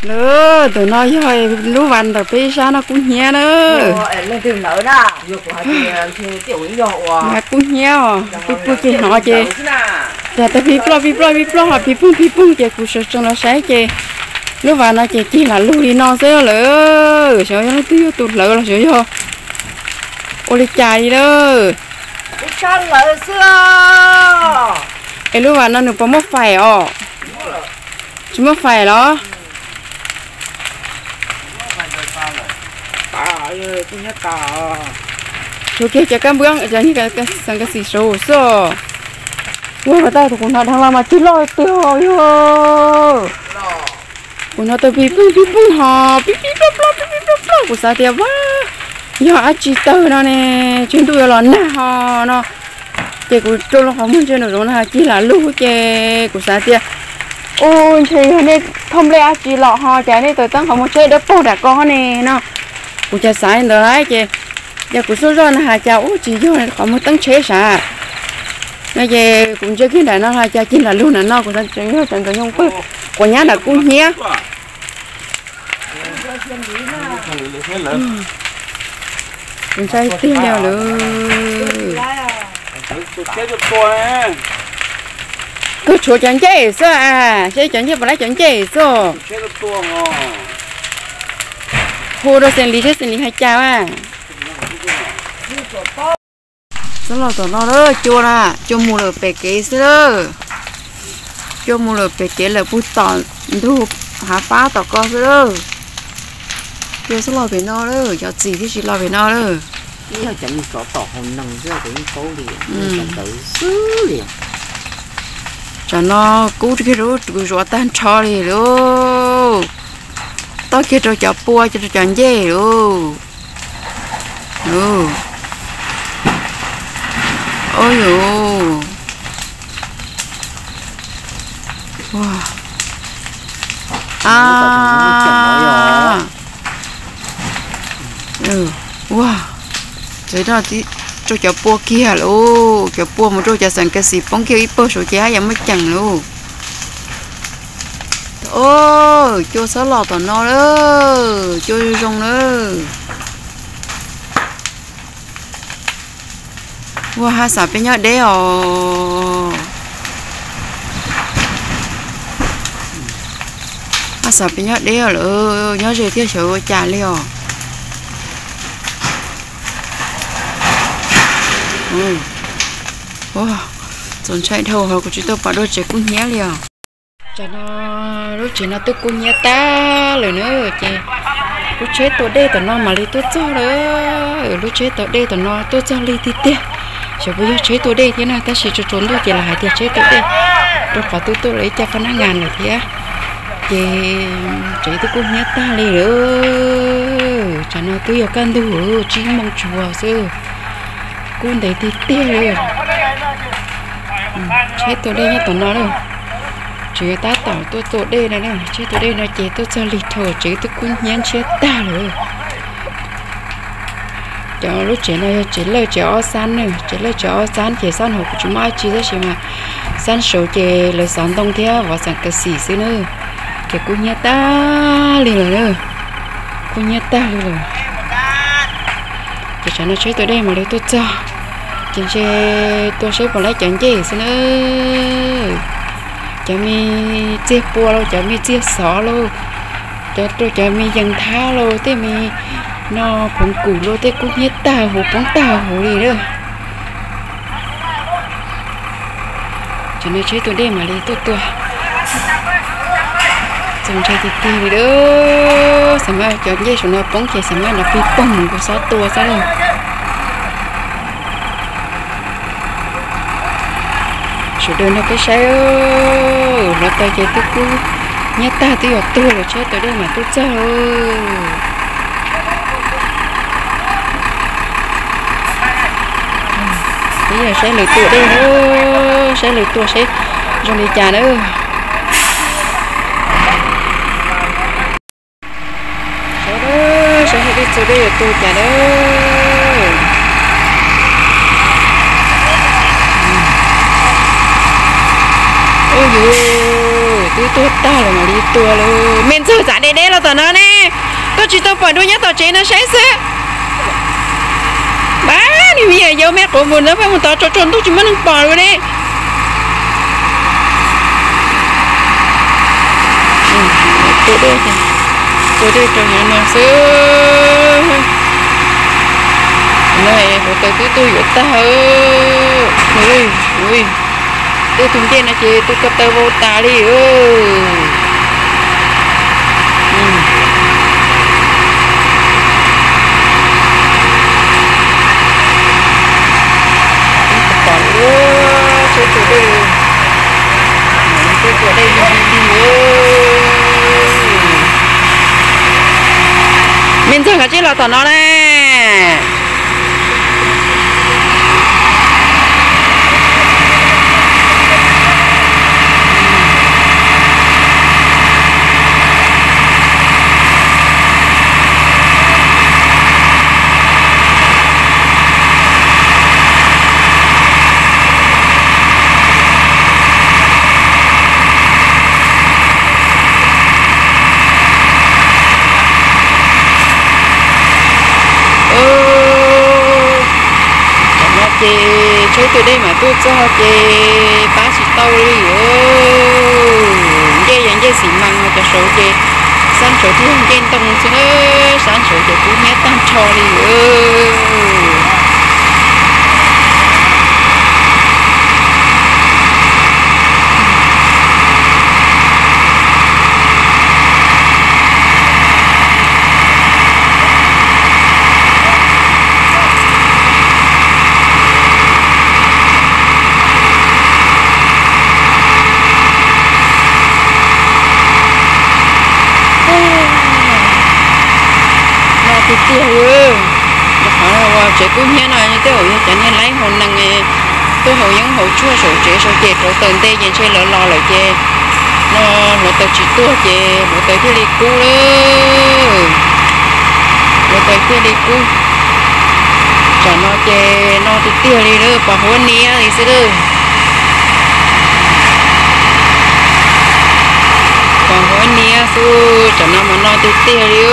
Lawm, tus no yog lub vas ntawm peb ib sab no kub hnyiab na. Kub hnyiab os, pw pw ces hnov ces, cas tau pib ploj pib ploj pib ploj ho pib poog pib poog ces kuv sawv tsees los saib ces lub vas no ces cig lam lug li no xwb lawm. Xyov yog leej twg yog tus hlawv los xyov yog ua li cas li lawm. Es lub vas no nws puas muaj fais os? Tsis muaj fais los? Suav kiag cov kab npab, cov xeem kas xim saud xwb. Ua mas tau tus kuv hnov dheev los mas cig loj tiag yog. Kuv hnov tau pib poog pib poog ho pib pib ploj ploj pib pib ploj ploj, kuv xav tias vaj, yog dab tsi tawg no ne, tseg ntuj yuav los nag ho no. Ces kuv rau loo qhov muag ntsia nraum zoov no cig lam lug ces kuv xav tias, u, ntshe yog nej thauj nplej dab tsi los ho cas nej tawm teeb qhov muag tsheb dawb paug nram ko ne no. Kuv cas xav li ntawd lawm ces, yog kuv xub zoj no has cas ub tsis yog qhov muag teeb tsheb sav no ces kuv ntsia kiag nram no has cas cig lam lug nram no, kuv xav tseem yog cov ntxoov nyoog pw quav nyab nram kub hnyiab. Kuv ntshai tiag li lawm. Kawg tshuav cov ncej xwb as, seb cov ncej puas laib cov ncej xwb. Hu rau Xeem Lis seb Xeem Lis hais cas a. Xob los tom no lawm, cua na, cua mus lawm pem kev xwb lawm. Cua mus lawm pem kev lawm, puag tom ntug hav pab tom ko xwb lawm. Cua xob los pem no lawm, cov txiv thiaj tsis los pem no lawm. Ib yog cov me tsov tom hauv nees xwb, kuv yeej paub li, cov ntawd xwb li. Tsam no kub kiag rau zuav tag nrho li lauj. Toj kiag rau cov pua, rau cov ncej lauj. Ub, ua, ua, rau cov pua kiag lauj, cov pua mus rau cov xeem kas xim poob kiag ib pawg saud ces haj yam muaj ceem lauj. Os, cua xob los tom no lawm, cua zoo zoo lawm. Ua, haj xav peb nyob deb os. Haj xav peb nyob deb os lawm, nyob ze thiab xyov ua cas li os. Ua, txaus ntshai dhau, ho kuv tsis tau pom dua tsev kub hnyiab li os. Tsam no lub tsev no twb kub hnyiab tag lawm na, ces lub tsheb tua dej tom no mam li tuaj txog lawm. Lub tsheb tua dej tom no tuaj txog lig tiag tiag. Xyov puas yog tsheb tua dej thiab na, tab sis tsaus tsaus ntuj ces lawv hais tias tsheb tua dej, rau qhov twb tuaj lawv ib co pab nab ngas lawm thiab. Ces tsev twb kub hnyiab tag li lawm. Tsam no twb yog kaj ntug tsib moos tsuas xwb, kub ntev tiag tiag li. Tsheb tua dej nyob tom no lawm, tseem yuav tab tom tuaj tua dej no, tsheb tua dej no ces tuaj txog lig dhau, tsev twb kub hnyiab ntshiab tag lawm. Cov lub tsev no yog tsev lawj tsev ob xab na, tsev lawj tsev ob xab ces xab hauv kuv tsis muaj dab tsi tab sis mas xab saud ces lawv xov ntoo thiab vov xeem kas xim xwb na, ces kub hnyiab tag li lawm na, kub hnyiab tag li lawm. Ces tsam no tsheb tua dej mam li tuaj txog, ces ntshe tua seb puas laib cov ncej xwb na. Cov me txiag pua lauj, cov me txiag xov lauj, cov rau cov me yees thab lauj, tej me no phoov kum lauj, tej kub hnyiab tag huv poob tag huv li lawm. Tsam no tsheb tua dej mam li tuaj tua. Txaus ntshai tiag tiag li lawm, xav mas cov ncej saum no poob ces xav mas nrov pig poog mus kuv xob tua xwb lauj. Sawv daws nrog peb saib, hluav taws ces twb kub hnyiab tag twb yuav tuag lawm, tsheb tua dej mam tuaj txog. Peb yog saib lawv tua dej, saib lawv tua seb zoo li cas na. Saib, saib dej txua dej yuav tuag cas na. Ub yuv, Twb tuag tag lawm mam li tuag lawm. Me ntxawg, txav deb deb los tom no ne, koj tsis tau pom dua nyob tom tsev no saib xwb. Pab, niag me nyuam yaus me quav npus ntawd pheej mus tod tsaus tsaus ntuj tsis muaj neeg pom li ne. Tua dej, tua dej rau hauv no xwb. No hluav taws twb tuag yuav tag. Ui, ua tej tug ncej no ces tus ko taw vau tas li. Pom lawm, tshuav tus dej, tshuav tus dej li li. Me ntxawg, koj tsis los tom no na. Tam no ces tshuav tus dej mam tuaj txog ces pab tsis tau li. Ncej yog ncej xi mas, cov saud ces sab ntsawv thiaj ncej ntoo xwb na, sab ntsawv ces kub hnyiab tag nrho li. No tiag tiag li. Qhov uas tsev kub hnyiab no tej zaum yog cov niag laib hauv neeg tuaj haus yeeb haus tshuaj saum tsev saum ces rauv taws nte ces ntshe lawv los lawm ces no hluav taws tsis tuag ces hluav taws thiaj li kub lawm. Hluav taws thiaj li kub. Tsam no ces no tiag tiag li lawm, pos huab niab li xwb lawm. Pos huab niab xwb, tsam no mas no tiag tiag li.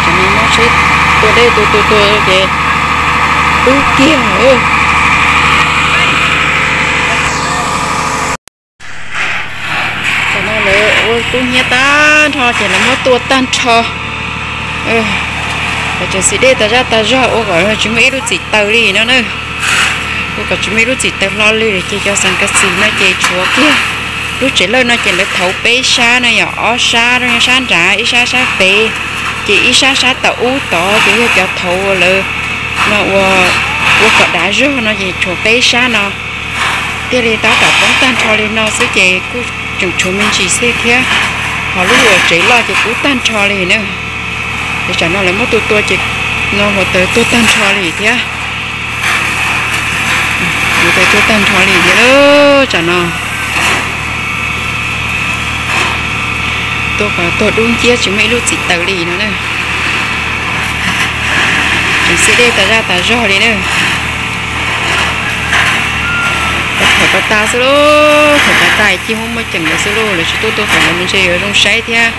Tsam no muab tsheb tua dej tua tua tua ces kub kiag lawm. Tsam no lawv ua kub hnyiab tag nrho ces lawv muab tua tag nrho. Lawv tseem xis dej tas zaj tas zog ua kom tsis muaj ib lub txim taws li no na. Ua kom tsis muaj ib lub txim taws hlo li ces cov xeev kas xis no ces tshuav kiag lub tsev lawj no ces lawv thauv peb sab no yog ob sab, sab nrad ib sab sab pem, ces ib sab sab tom ub tod ces yog cov thauv lawv no ua, ua kom dav zog no ces tshuav peb sab no. Thiaj li tab tom poob tag nrho li no xwb ces kuj tseem tshuav me ntsis xwb thiab. Ho lub uas tsev loj ces kub tag nrho li na. Ces tsam no lawv muab tua tua ces no hluav taws tuag tag nrho li thiab. Hluav taws tuag tag nrho li thiab lawm tsam no. Tua kom tuag dub nciab tsis muaj ib lub txim taws li no na. Tseem xis dej tas zaj tas zog li na. Thaum tas tas xwb lauj, thaum tas tas ciaj muaj muaj ceem lawm xwb lauj, lawv tsis tuaj tua thaum ntawd ntshe yuav zoo saib thiab.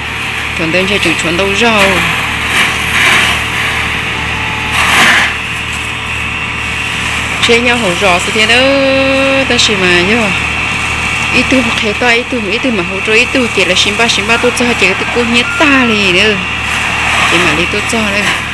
Thaum ntawd ntshe tseem tshuav ntau zog. Tsheb nyob hauv zos xwb thiab na, tab sis mas yog ib tug qhia toj ib tug, ib tug mam hu rau ib tug ces lawv sib npaj sib npaj tuaj txog ces twb kub hnyiab tag li na, ces mam li tuaj txog na.